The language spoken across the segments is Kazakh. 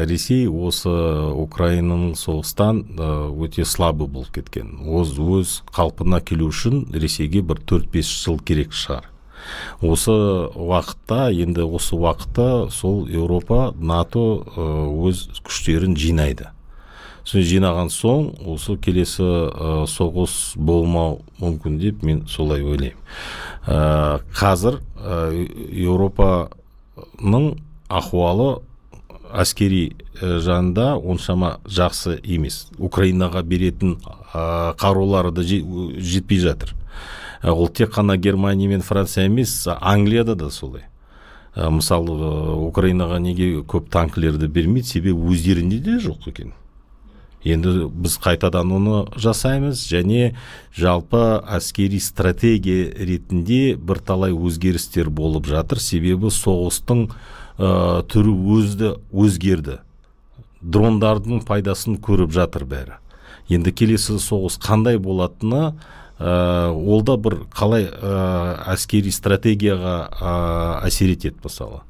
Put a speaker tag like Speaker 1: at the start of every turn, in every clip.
Speaker 1: Ресей осы Украинаның соғыстан өте слабый болып кеткен. Өз қалпына келу үшін Ресейге бір 4-5 жыл керек шығар. Осы уақытта, енді осы уақытта сол Еуропа, НАТО өз күштерін жинайды. Сол жинаған соң осы келесі соғыс болмау мүмкін деп мен солай ойлаймын. Қазір Еуропаның ахуалы әскери жағында оншама жақсы емес. Украинаға беретін қарулары да жетпей жатыр. Ол тек қана Германия мен Франция емес, Англияда да солай. Мысалы, Украинаға неге көп танкілерді бермейді? Себебі өздерінде де жоқ екен. Енді біз қайтадан оны жасаймыз және жалпы әскери стратегия ретінде бірталай өзгерістер болып жатыр, себебі соғыстың түрі өзді өзгерді, дрондардың пайдасын көріп жатыр бәрі. Енді келесі соғыс қандай болатыны, ол да бір қалай әскери стратегияға әсер етеді. Мысалы,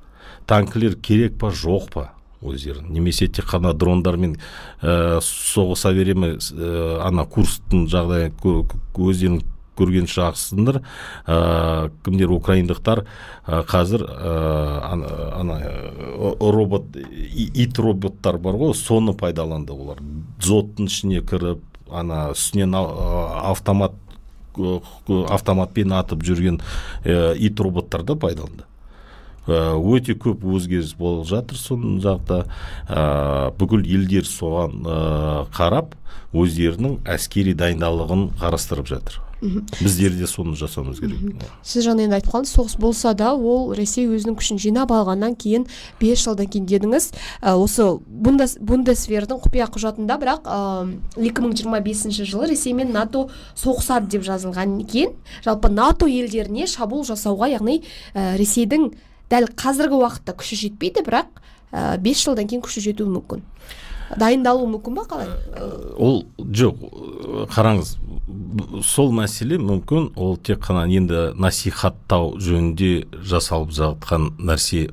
Speaker 1: танкілер керек па, жоқ па өздерін, немесе тек қана дрондармен соғыса бере ме? Ана Курсктың жағдайын өздерің көрген шығарсыңдар. Кімдер, украиндықтар қазір ана робот, ит роботтар бар ғой, соны пайдаланды. Олар дзоттың ішіне кіріп, ана үстінен автоматпен атып жүрген ит роботтарды пайдаланды. Өте көп өзгеріс болып жатыр соның жақта. Бүкіл елдер соған қарап, өздерінің әскери дайындалығын қарастырып жатыр. Біздер де соны жасауымыз керек.
Speaker 2: Сіз жаңа енді айтып қалдыңыз, соғыс болса да, ол Ресей өзінің күшін жинап алғаннан кейін, 5 жылдан кейін дедіңіз. Осы Бундесвердің құпия құжатында бірақ 2025 жылы Ресей мен НАТО соғысады деп жазылған екен. Жалпы НАТО елдеріне шабуыл жасауға, яғни Ресейдің дәл қазіргі уақытта күші жетпейді, бірақ 5 жылдан кейін күші жетуі мүмкін, дайындалуы мүмкін ба, қалай?
Speaker 1: Ол жоқ, қараңыз, сол мәселе мүмкін ол тек қана енді насихаттау жөнінде жасалып жатқан нәрсе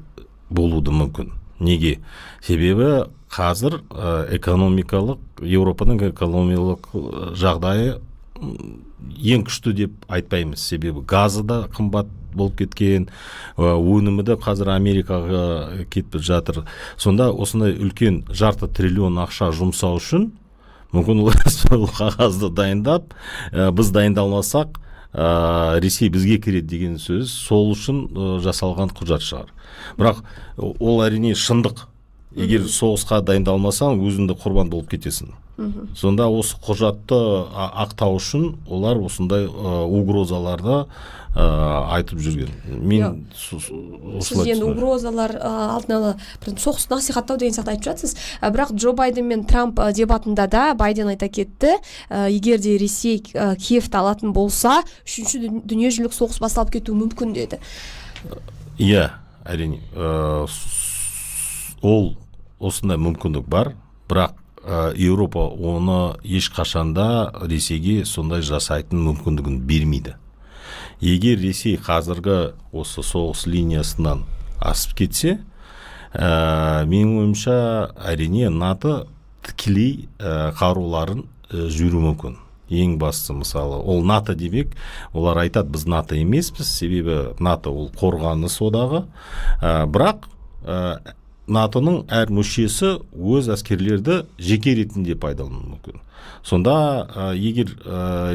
Speaker 1: болуы да мүмкін. Неге? Себебі қазір экономикалық, Еуропаның экономикалық жағдайы ең күшті деп айтпаймыз, себебі газы да қымбат болып кеткен, өнімі де қазір Америкаға кетіп жатыр. Сонда осындай үлкен жарты триллион ақша жұмсау үшін мүмкін олар сол қағазды дайындап, біз дайындалмасақ, Ресей бізге кіреді деген сөз, сол үшін жасалған құжат шығар. Бірақ ол, әрине, шындық: егер соғысқа дайындалмасаң, өзіңді құрбан болып кетесің. Сонда осы құжатты ақтау үшін олар осындай угрозаларды айтып жүрген. Мен
Speaker 2: Сіз
Speaker 1: осылай
Speaker 2: енді
Speaker 1: түсінемін.
Speaker 2: Угрозалар, алдын ала бір соғысты насихаттау деген сияқты айтып жатсыз. Бірақ Джо Байден мен Трамп дебатында да Байден айта кетті, егер де Ресей Киевті алатын болса, үшінші дүниежүзілік соғыс басталып кетуі мүмкін деді.
Speaker 1: Иә, әрине, ол осындай мүмкіндік бар, бірақ Еуропа оны ешқашанда Ресейге сондай жасайтын мүмкіндігін бермейді. Егер Ресей қазіргі осы соғыс линиясынан асып кетсе, менің ойымша, әрине, НАТО тікелей қаруларын жіберуі мүмкін. Ең бастысы, мысалы, ол НАТО демек, олар айтады, біз НАТО емеспіз, себебі НАТО ол қорғаныс одағы. Бірақ НАТО-ның әр мүшесі өз әскерлерді жеке ретінде пайдалануы мүмкін. Сонда егер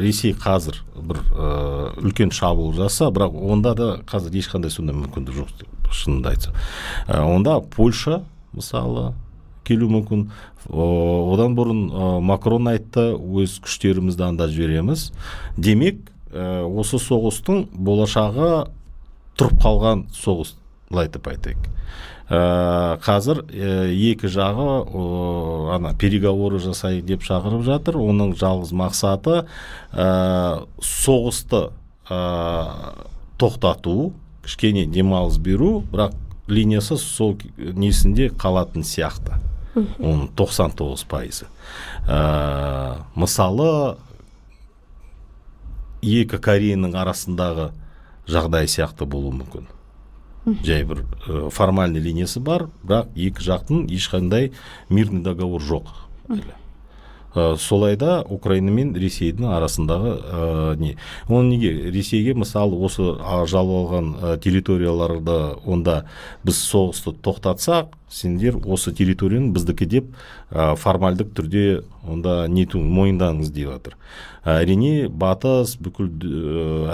Speaker 1: Ресей қазір бір үлкен шабуыл жасаса, бірақ онда да қазір ешқандай сондай мүмкіндік жоқ, шынымды айтсам. Онда Польша, мысалы, келуі мүмкін. Одан бұрын Макрон айтты, өз күштерімізді анда жібереміз. Демек, осы соғыстың болашағы тұрып қалған соғыс, былай айтып айтайық. Қазір екі жағы ана переговоры жасайық деп шақырып жатыр. Оның жалғыз мақсаты соғысты тоқтату, кішкене демалыс беру, бірақ линиясы сол несінде қалатын сияқты, оның 99%-ы. Мысалы, екі Кореяның арасындағы жағдай сияқты болуы мүмкін. Жай бір формальный линиясы бар, бірақ екі жақтың ешқандай мирный договор жоқ әлі. Солай да Украина мен Ресейдің арасындағы не, оны неге Ресейге, мысалы, осы жалып алған территорияларды, онда біз соғысты тоқтатсақ, сендер осы территорияны біздікі деп формальдық түрде онда нету, мойындаңыз деп жатыр. Әрине, Батыс, бүкіл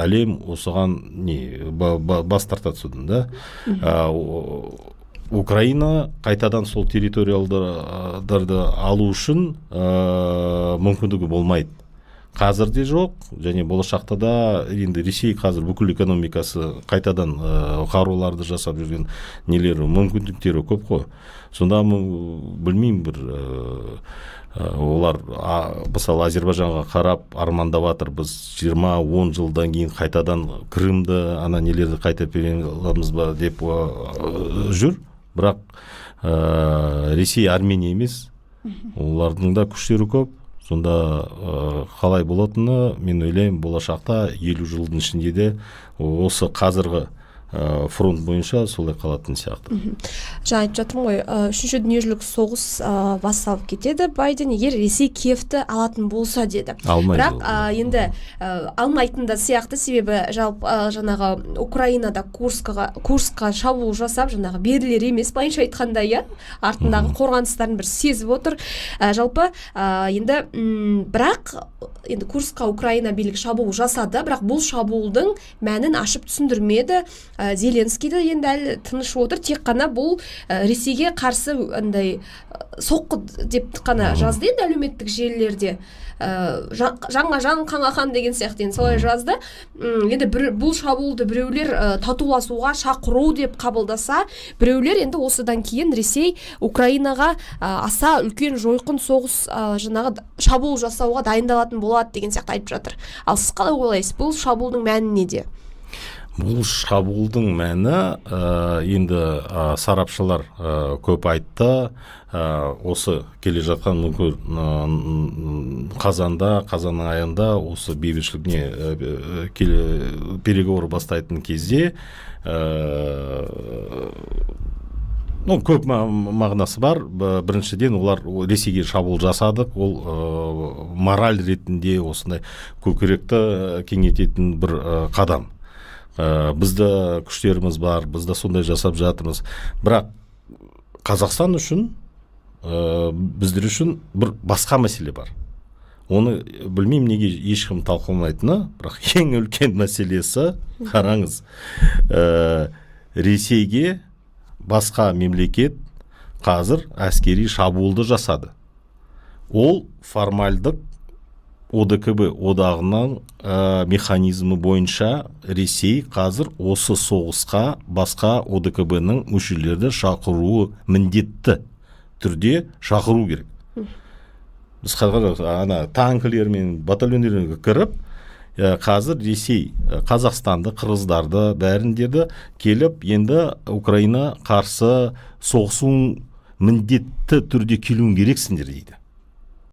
Speaker 1: әлем осыған не бас тартады содан да. Украина қайтадан сол территорияларды алу үшін мүмкіндігі болмайды, қазір де жоқ және болашақта да. Енді Ресей қазір бүкіл экономикасы қайтадан қаруларды жасап жүрген нелері, мүмкіндіктері көп қой. Сонда білмеймін, бір олар мысалы, Әзербайжанға қарап армандап жатыр: біз 20-10 жылдан кейін қайтадан Крымды, ана нелерді қайтып бере аламыз ба деп жүр. Бірақ Ресей Армения емес, олардың да күштері көп. Сонда қалай болатыны, мен ойлаймын, болашақта 50 жылдың ішінде де осы қазіргі фронт бойынша солай қалатын сияқты.
Speaker 2: Жаңа айтып жатырмын ғой, үшінші дүниежүзілік соғыс басталып кетеді, Байден, егер Ресей Киевті алатын болса, деді.
Speaker 1: Алмайды.
Speaker 2: Бірақ
Speaker 1: ол.
Speaker 2: Енді алмайтын да сияқты, себебі жалпы жаңағы Украинада Курскқа шабуыл жасап, жаңағы берілер емес, былайынша айтқанда, иә, артындағы қорғаныстарын бір сезіп отыр. Жалпы енді бірақ енді Курскқа Украина билігі шабуыл жасады, бірақ бұл шабуылдың мәнін ашып түсіндірмеді. Зеленский де енді әлі тыныш отыр, тек қана бұл Ресейге қарсы андай соққы деп қана жазды енді әлеуметтік желілерде, жанға жан, қанға қан деген сияқты, енді солай жазды. Енді бір, бұл шабуылды біреулер татуласуға шақыру деп қабылдаса, біреулер енді осыдан кейін Ресей Украинаға аса үлкен жойқын соғыс, жаңағы шабуыл жасауға дайындалатын болады деген сияқты айтып жатыр. Ал сіз қалай ойлайсыз, бұл шабуылдың мәні неде?
Speaker 1: Бұл шабуылдың мәні, енді сарапшылар көп айтты, осы келе жатқан, мүмкін, қазанда, қазан айында осы бейбітшілік не переговор бастайтын кезде, ну, көп мағынасы бар. Біріншіден, олар Ресейге шабуыл жасадық, ол мораль ретінде осындай көкіректі кеңейтетін бір қадам, бізді күштеріміз бар, біз де сондай жасап жатырмыз. Бірақ Қазақстан үшін, біздер үшін бір басқа мәселе бар. Оны білмеймін, неге ешкім талқыламайтыны, бірақ ең үлкен мәселесі, қараңыз, Ресейге басқа мемлекет қазір әскери шабуылды жасады. Ол формальдық ОДКБ одағының механизмі бойынша Ресей қазір осы соғысқа басқа ОДКБ-ның мүшелерді шақыруы, міндетті түрде шақыру керек. Біз ана танкілермен, батальондермен кіріп, қазір Ресей Қазақстанды, қырғыздарды, бәріндерді келіп, енді Украина қарсы соғысуың, міндетті түрде келуің керексіңдер дейді.